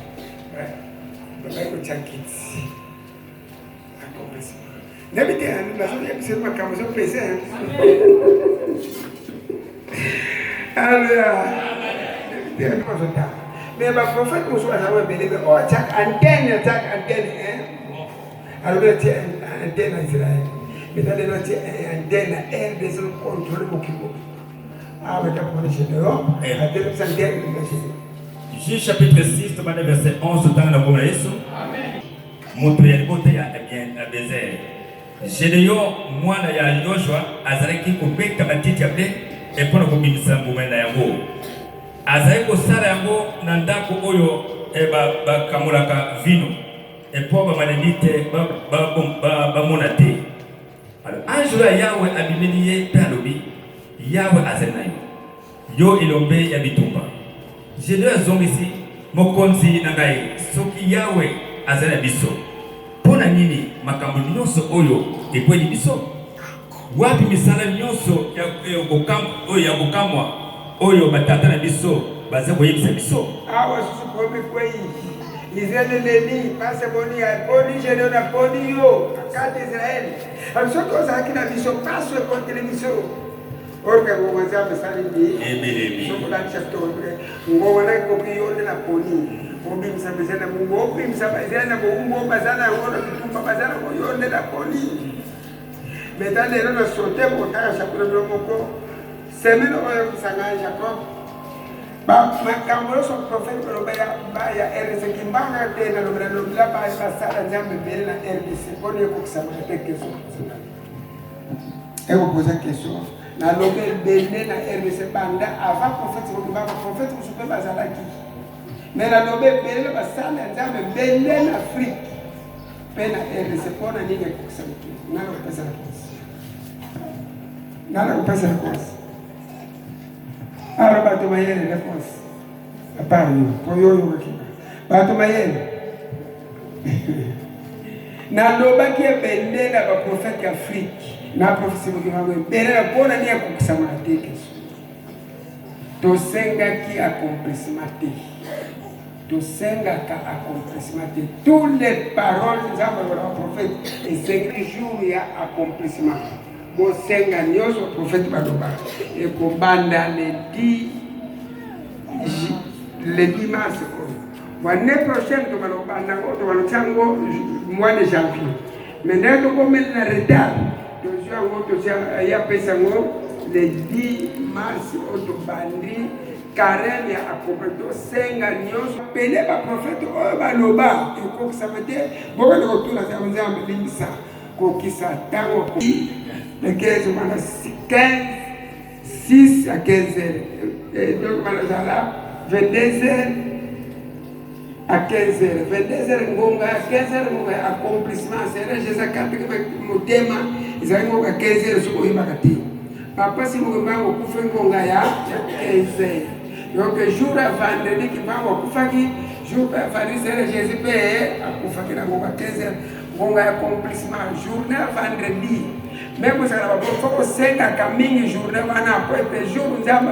babai kotia kiti accomplissement. Nayebi te, nazoyebisa makambo ezopese. Alleluya. Azotanga, mais baprofete mosusu bazalaka ebele, mais oyo atiaka antenne, atiaka antenne, alobi atie antenne na Israel, mais ta lelo atie antenne na RDC, contrôle mokili awa, bata Gédéon atelemisa antenne na Gédéon. Juge chapitre 6, tobanda verset 11, totanga na komona Yesu. Moto ya libota ya Abiézer. Gédéon mwana ya Yoshua azalaki kobeta matiti ya ble mpona kobimisa mbuma na yango. Azalaki kosala yango na ndako oyo bakamolaka vino mpo Bamadianite bamona te. Alors angelo ya Yawe abimeli ye mpe alobi: "Yawe azali na yo, yo elombe ya bitumba." Gédéon azongisi: "Mokonzi na ngai, soki Yawe azali na biso, mpo na nini makambo nyonso oyo ekweli biso? Wapi misala nyonso oyo ya kokamwa oyo batata na biso baza koyebisa biso?" Awa susu komi kwei Israel eleli pase boni aponi Gédéon, aponi yo akati Israel. Abi soki ozalaki na biso, paso ekoteli biso, orke ngonga Nzambe esali ndi Ebelemi. Soki olandi chapitre, ngonga na ekoki, yo nde naponi obimisa baisrael na bowumbu, obimisa baisrael na bowumbu oyo baza na yango na bitumba baza na yo nde naponi. Mais ta lelo na sote kotanga chapitre bino moko semaine oyo bisanga Jacob, makambo nyonso prophète baloba ya RDC kimbanga te, nalobela lobela basala Nzambe ebele na RDC mpona ekokisamaka te. Question. Ekopoza question. Nalobi ebele na RDC banda avant prophète Mokimba, prophète mosusu mpe bazalaki. Mais nalobi ebele na basali ya Nzambe ebele na Afrique mpe na RDC mpo na nini ekokisa motu? Nani akopesa réponse? Nani akopesa réponse? Alors bato mayele réponse. À part yo, mpo yo oyokaki bato mayele. Nalobaki ebele na baprofete ya Afrique na profesi Mokimbango ebele na mpo na nini ekokisama te question. Tosengaki accomplissement te, tosengaka accomplissement te. Tous les paroles Nzambe aloba na baprofete esengi jour ya accomplissement. Bosenga nyonso baprofete baloba ekobanda le 10 le 10 mars oyo. Année prochaine tobanda kobanda yango, tobanda kotia yango mois de janvier. Mais ndenge tokomeli na retard, tozwi yango tozwi ye apesa yango le 10 mars oyo tobandi carême ya accompli. Tosenga nyonso pene baprofete oyo baloba ekokisama te, bokende kotuna Nzambe, Nzambe limbisa kokisa ntango le 15 wana 15 6 à 15 heures et donc banazala 22 heures à 15 heures, 22 heures ngonga ya 15 heures ngonga ya accomplissement. Seigneur Jésus akataki motema ezali ngonga 15 heures. Soki oyebaka te, papa Simon Kimbangu akufi ngonga ya 15 heures, donc jour ya vendredi Kimbangu akufaki, jour ya vendredi Seigneur Jésus mpe akufaki na ngonga 15 heures, ngonga ya accomplissement, journée ya vendredi. Me kozala na baboko fo kosengaka mingi journée wana po ete jour Nzambe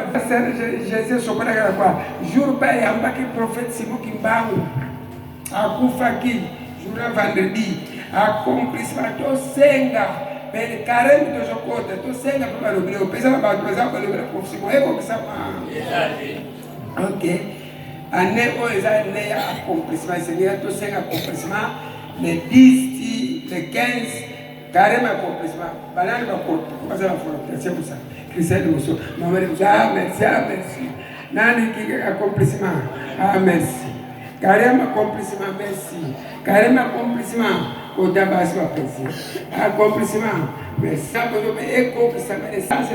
Jésus esokolaka na kwa jour mpe ayambaki prophète Simon Kimbangu akufaki jour ya vendredi, accomplissement. Tosenga mpe carême tozokota, tosenga mpe balobeli opesa na bato baza balobela prophétie ekokisama. Ok, année oyo eza année ya accomplissement, esengeli tosenga accomplissement le 10 ti le 15, carême accomplissement. Banani bakota baza na volonté? Musa Christian liboso, mama liboso. Ah merci, ah merci. Nani ki accomplissement? Ah merci. Carême accomplissement, merci. Carême accomplissement, kota basi bapesi accomplissement, merci. Ekokisama essence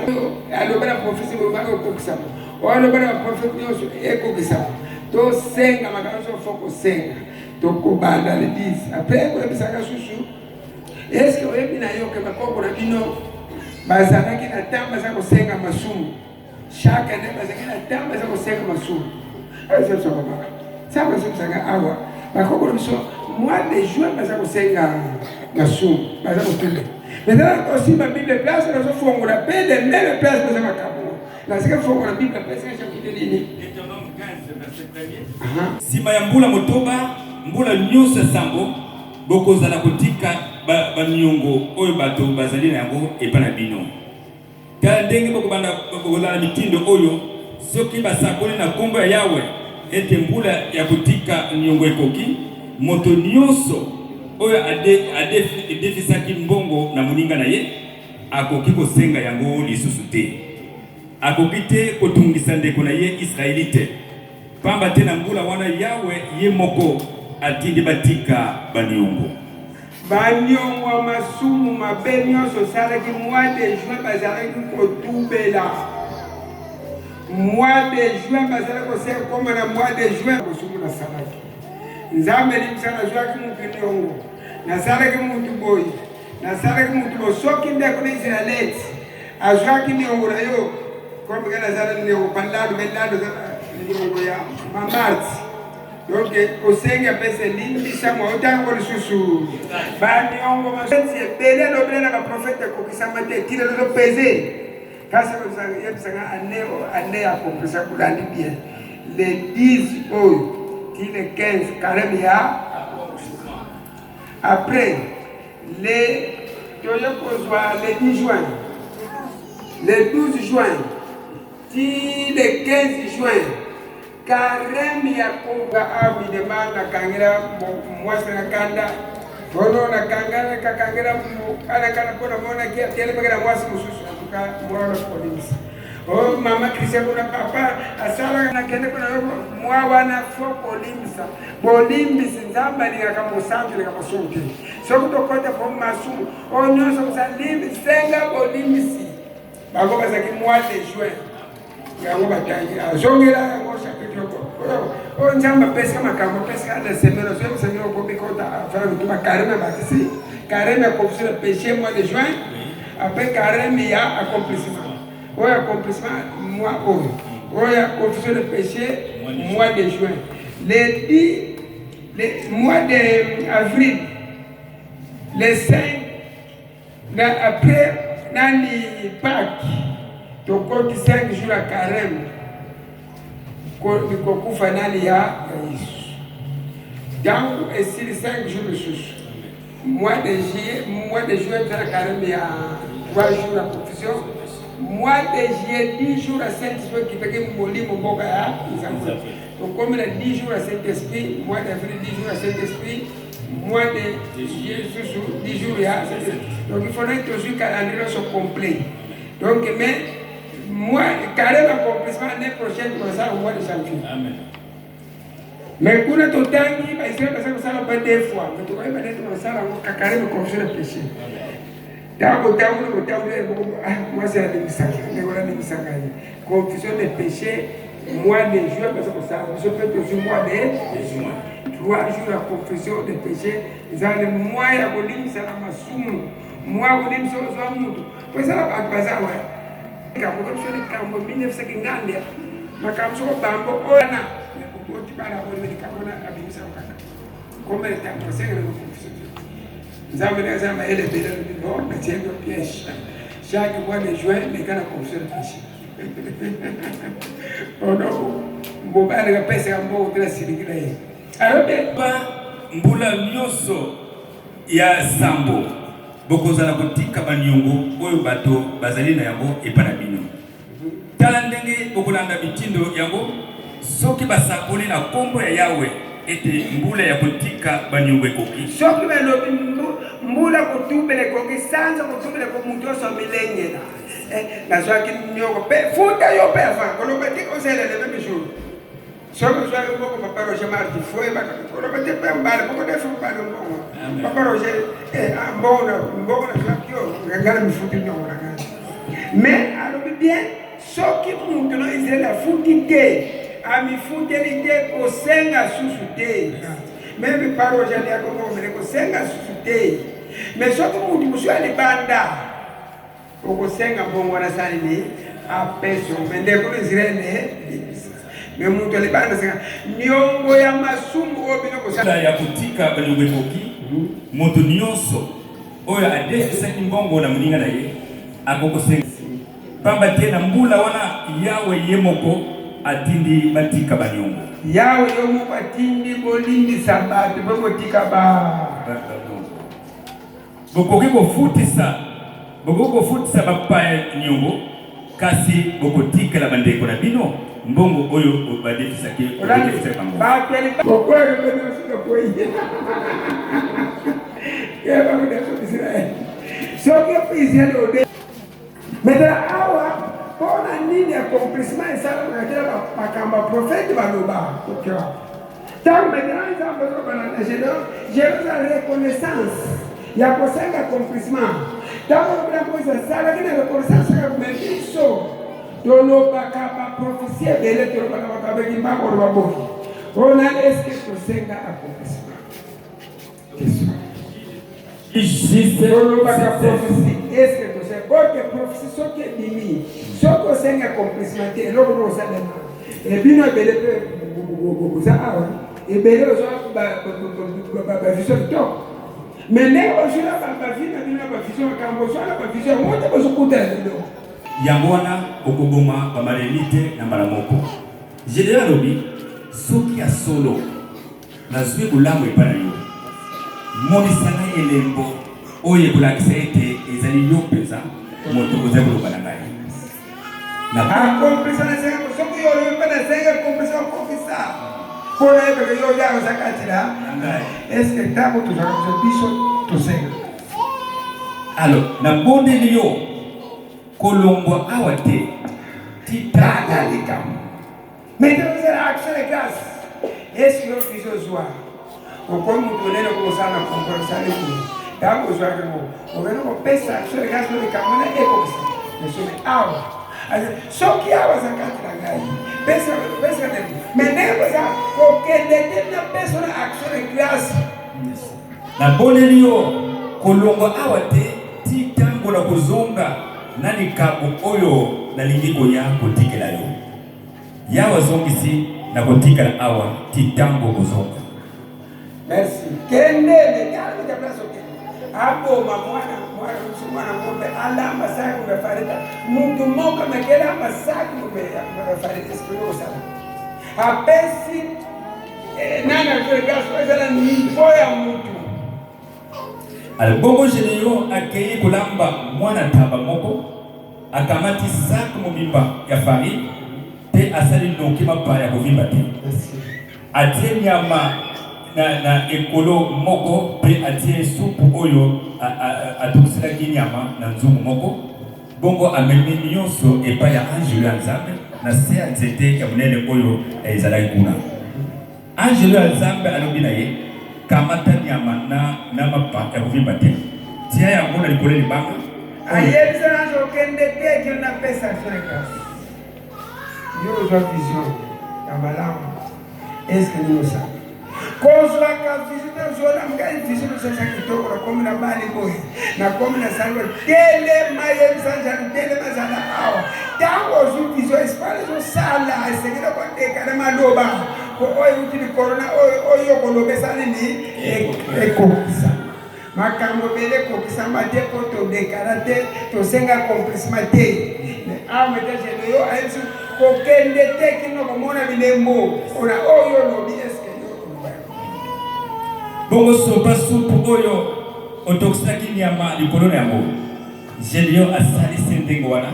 aloba na prophétie bobaka ekokisama, oyo aloba na baprofete nyonso ekokisama. Tosenga makambo nyonso fo kosenga. Tokobanda le 10 après koyebisaka susu. Eske oyebi na yo ke bakoko na bino bazalaki na ntango baza kosenga masumu? Chaque année bazalaki na ntango baza kosenga masumu. Nzambe azobisaka awa bakoko na biso mois de juin baza kosenga masumu, baza kotuna. Maintenant kosimba Bible place nazofongola mpe le même place baza makambo nasika fongola Bible place chapitre nini? Deutéronome 15, verset 1er. Nsima ya mbula 8, mbula nyonso ya sambo, bokozala kotika baniongo oyo bato bazali na yango epai na bino. Tala ndenge bokobanda bokozala na mitindo oyo: soki basakoli na kombo ya Yawe ete mbula ya kotika niongo ekoki, moto nyonso oyo adefisaki mbongo na moninga na ye akoki kosenga yango lisusu te. Akoki te kotungisa ndeko na ye Israelite, pamba te na mbula wana Yawe ye moko atindi batika baniongo. Baniongo ya masumu mabe nyonso osalaki mois de juin, bazalaki kotubela mois de juin, bazalaki kosenga koma na mois de juin. Masumu nasalaki, Nzambe limbisa, nazwaki mutu niongo, nasalaki mutu boye, nasalaki mutu boye. Soki ndeko na Israelite azwaki niongo na yo, comme que nazala niongo palado belado, niongo ya mamati, donc osengi apesa limbisa mwa otango lisusu baniongo masumu ebele alobela na baprofete ekokisama te tina tozopese. Kasi yebisanga année oyo année ya accomplissement, bolandi bien, le 10 oyo ti le 15, carême ya accomplissement. Après le toye kozwa le 10 juin, le 12 juin ti le 15 juin, carême ya koga avidema. Nakangela mwasi na kanda ono nakangela kakangela anakana mpo namonaki atelemaki na mwasi mosusu. Antuka mwana kolimisa. O mama Christian kuna papa asalaka nakende kuna yo mwa wana fo kolimbisa. Bolimbisi Nzambe alingaka mosantu alingaka masumu te. Soki tokota po masumu oyo nyonso kosala limbi senga bolimbisi. Bango bazalaki mois de juin yango batangi azongela yango chapitre oyo Nzambe apesaka makambo apesaka na semaine ozoyebisa bino okomi kota afala motu bakareme abakisi carême ya confession ya péché mois de juin après carême ya accomplissement oyo accomplissement mois oyo oyo ya confession de péché mois de juin le 10 le mois de avril le 5 na après nani Pâques tokoti 5 jours ya carême kokufa nani ya Yesu ntango esili 5 jours lisusu mois de juillet mois de juin tozala carême ya 3 jours ya confession mois de juillet 10 jours ya saint esprit ekitaki molimo mboka ya Nzambe tokomi na 10 jours ya saint esprit mois d'avril 10 jours ya saint esprit mois de juillet lisusu 10 jours ya donc il faudrait tozwi calendrier nyonso complet donc mais mois carême accomplissement année prochaine tokosala mois de janvier. Amen. Mais kuna totangi baisraele basali kosala ba deux fois mais tokoyeba nde tokosala yango carême confession de péché ntango botamboli botamboli mwasi alimbisaka ndenge wana alimbisaka ye confession de péché mois de juin baza kosala biso mpe tozwi mois de juin trois jours ya confession de péché ezali mois ya kolimbisa na masumu mois ya kolimbisa ozwa mutu po ezala bato baza wa likambo biso likambo 1900 ngambia makambo soko bambo oyo na oboti bana oyo likambo na abimisa kaka kombe likambo osengela confession te Nzambe nde aza mayele ebele alobi bon natie yo piège chaque mois de juin leka na confession de péché ono mobali apesaka mbongo te na siliki na ye alobi ba mbula nyonso ya sambo bokozala kotika baniongo oyo bato bazali na yango epai na bino. Tala ndenge bokolanda mitindo yango, soki basakoli na kombo ya Yawe ete mbula ya kotika baniongo ekoki. Soki balobi mbula kotubela ekoki, sanza kotubela ekoki, moto nyonso amilengela. Eh, nazwaki niongo pe futa yo pe avant koloba te ozela le même jour. Soki ozwaki mbongo papa Roger Marti fo oyebaka koloba te pe mbala moko nde fo mbala mbongo. Papa Roger eh, ah, mbongo na mbongo nazwaki yo ngai na mifuti niongo na ngai. Mais alobi bien soki moto na Israël afuti te amifuteli te kosenga susu te. Meme papa Roger aliaka mbongo mele kosenga susu te. Mais soki moto mosusu ya libanda Okosenga mbongo wana asala nini? Apesi yo. Me ndeko no Israel limbisa. Me moto ya libanda senga niongo ya masumu oyo bino kosala. Ya kotika baniongo ekoki, moto nyonso oyo adefisaki mbongo na moninga na ye akoki kosenga, pamba te na mbula wana Yawe ye moko atindi batika baniongo. Yawe yo moko atindi bolimbisa bato mpe botika ba baniongo. Bokoki kofutisa, bokoki kofutisa bapaya niongo, kasi bokotikela bandeko na bino mbongo oyo badefisaki badefisaki bango. Maintenant awa mpona nini accomplissement esalamaka te na makambo ya prophète baloba tokewa ntango maintenant nzambe azoloba na Gedeon, Gedeon aza reconnaissance ya kosenga accomplissement. Ntango olobi na Moïse asalaki na reconnaissance kaka me biso tolobaka baprofesie ebele, tolobaka makambo ekimbango oloba boye ona eske tosenga accomplissement? Question. Tolobaka prophetie eske tosenga boke prophetie soki ebimi soki osengi accomplissement te eloko moko osalema ebino ebele mpe boza awa ebele ozwa bavision kitoko me ndenge bozwi na bavi na bino na bavision makambo ozwa na bavision yango te bozokutana lelo yango wana okoboma bamadianite na mbala moko. Gedeon alobi, Soki ya solo Nazwi bolamu epai na yo. Monisa ngai elembo oyo ekolakisa ete ezali yo mpenza moto ozali koloba na ngai. Na Akomplisa na senga soki yo olobi mpe na senga akomplisa okokisa mpo nayebaka yo oya oza kati na ngai. Eske ntango tozalaka biso biso tosenga Alors, nabondeli yo, kolongwa awa te. Ti Tala tango. likambo. Mais tozala action de grâce. Est-ce que biso ozwa? Okomi moto monene okosala na comprendre osali boye. Ntango ozwaki yango, okende kopesa action de grâce oyo likambo wana ekokisa. Mais soki awa, soki awa aza kati na ngai, pesa pesa te. Mais ndenge boza kokende te na pesa na action de grâce. Nabondeli yo, kolongwa awa te ti tango nakozonga na likabo oyo nalingi koya kotikela yo. Yawe azongisi, Nakotikala awa ti tango okozonga. Merci. Kende metala kuta place okende. Aboma mwana mwana musu mwana ngombe alamba saki ngombe farita. Mutu moko mekela amba saki ngombe ya farita esprit osala. Apesi eh, nani azole gaso ezala niveau ya mutu. Alors bongo Gedeon akei kolamba mwana ntaba moko, akamati sac mobimba ya farine mpe asali noki mapa ya kovimba te. Atie nyama na, na ekolo moko mpe atie supu oyo atokiselaki nyama na nzungu moko. Bongo amemi nyonso epai ya anjelu ya Nzambe na se ya nzete ya monene oyo ezalaki kuna. Anjelu ya Nzambe alobi na ye, Kamata nyama na, na mapa ya kovimba te, tia yango na likolo ya libanga oyo. Ayebisa na ange okende te kino napesa action de grâce. Yo ozwa vision ya malamu, eske nini osala? Kozwaka vision te ozwa ngai vision osasa kitoko, nakomi na bali boye, nakomi na sali boye. Telema, yebisa Nzambe, telema, zala awa. Ntango ozwi vision, esprit ezosala, esengeli koteka na maloba po oyo euti likolo na oyo oyo okoloba esala nini? Ekokisa makambo ebele ekokisama te mpo todekara te, tosenga accomplissement te. Mais awa meta Gedeon ayebisi kokende te kino komona bilembo ona oyo olobi, eske yo oloba yango? Bongo sopa supu oyo otokisaki nyama likolo na yango. Gedeon asalisi ndenge wana.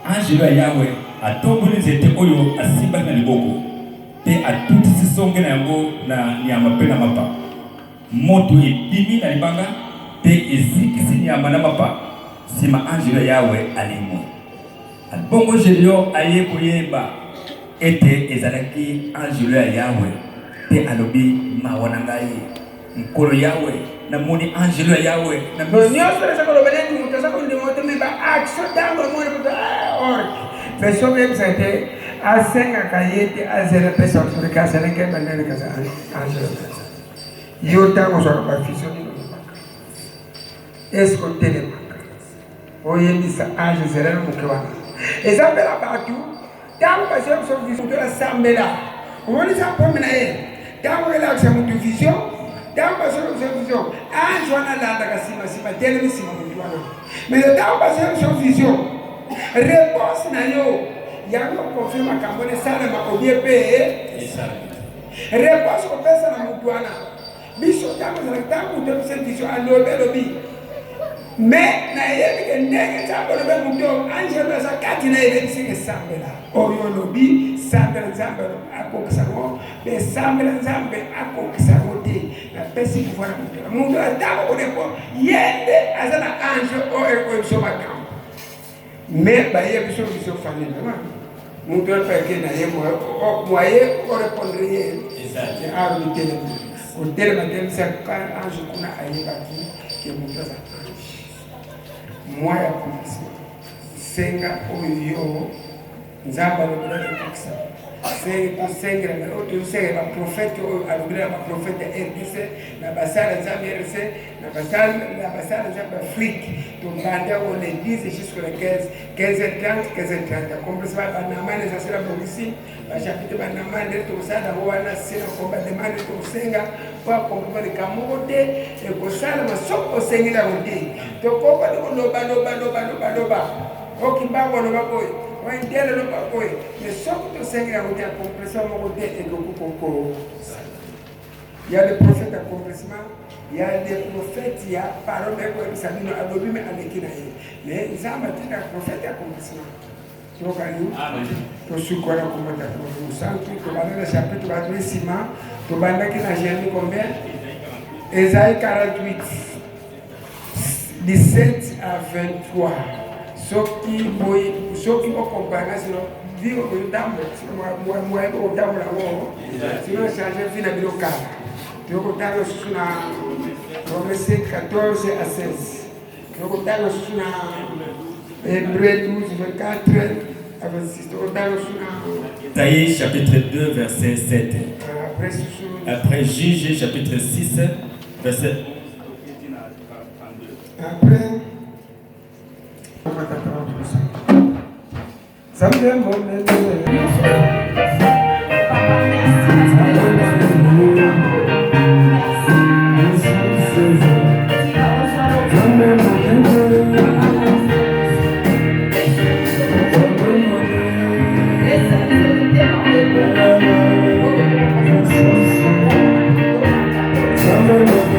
Anjelu ya Yawe atomboli nzete oyo asimbaki na liboko mpe atutisi songe na yango na nyama mpe na mapa. Moto ebimi na libanga mpe ezikisi nyama na mapa. Sima anjelu ya Yawe alimwe. Bongo Gedeon aye koyeba ete ezalaki anjelu ya Yawe, mpe alobi, Mawa na ngai, Nkolo Yawe, namoni anjelu ya Yawe na miso. Nyonso eza koloba neti moto aza kondima te, me ba action ntango amoni moto orke me soki oyebisa te asengaka ye te azela pesa afrika azalaki bandani kaza angelo kaza yo ntango ozwaka bavision nini olobaka eske otelemaka oyebisa ange zela na moke wana eza mpe na bato ntango bazwa biso vision moto asambela omoni eza pome na ye ntango elakisa moto vision ntango bazwa biso vision ange wana alandaka nsima nsima telemi nsima moto wana mais ntango bazwa biso vision réponse na yo yango confirme makambo wana esalema obie mpe réponse kopesa na moto wana. Biso ntango ezalaki ntango moto apesa vision alobi alobi me nayebi ke ndenge nzambe alobi moto angelo aza kati na ye ebebisi ke sambela oyo olobi sambela nzambe akokisa yango mpe sambela nzambe akokisa yango te napesi pouvoir na moto na moto atako kodepo ye nde aza na ange oyo ekoyebisa makambo Mais baye biso biso famille na mutu apeke na ye moye orépondre ye alobi telema kotelema telemisa ange kuna ayebaki ke moto aza ange mwa ya kokisa senga oyo yo Nzambe alobela ekokisa tosengela na oyo tozosengela baprofete oyo alobela na baprofete ya rdc na basala nzambe ya rdc na basala nzambe afrique tobanda yango le 10 jusque le 15 15h30 15h30 akomplese banamane eza sela bongisi bachapitre banamane nde tokosala yango wana sela komba demande tokosenga mpo akomplema likambo moko te ekosalama soki osengeli yango te tokoka te koloba loba loba loba loba O Kimbangu aloba boye, o Intele aloba boye, mais soki tosengeli yango te, accomplissement moko te ekoki kokosala. Ya le prophète accomplissement, ya le prophète ya parole naye koyebisa bino alobi me aleki na ye, mais Nzambe atinda prophète ya accomplissement. Tokani tosukola komata mosantu tobanda na chapitre bato nsima tobandaki na Jérémie combien? Esaïe 48 17 à 23. Soki boye, soki bokompare sino vie okotambola, moye bokotambola yango, sino change vie na bino kala. Tokotanga lisusu na Romains 5, 14 à 16. Tokotanga lisusu na Hébreu 12, 24 à 26. Tokotanga lisusu na Isaïe chapitre 2, verset 7. Après lisusu Après Juge chapitre 6, verset Après Nzambe monene. Papa, merci parce que merci. Tika ozwa. Nzambe monene. Nzambe monene. Nzambe monene.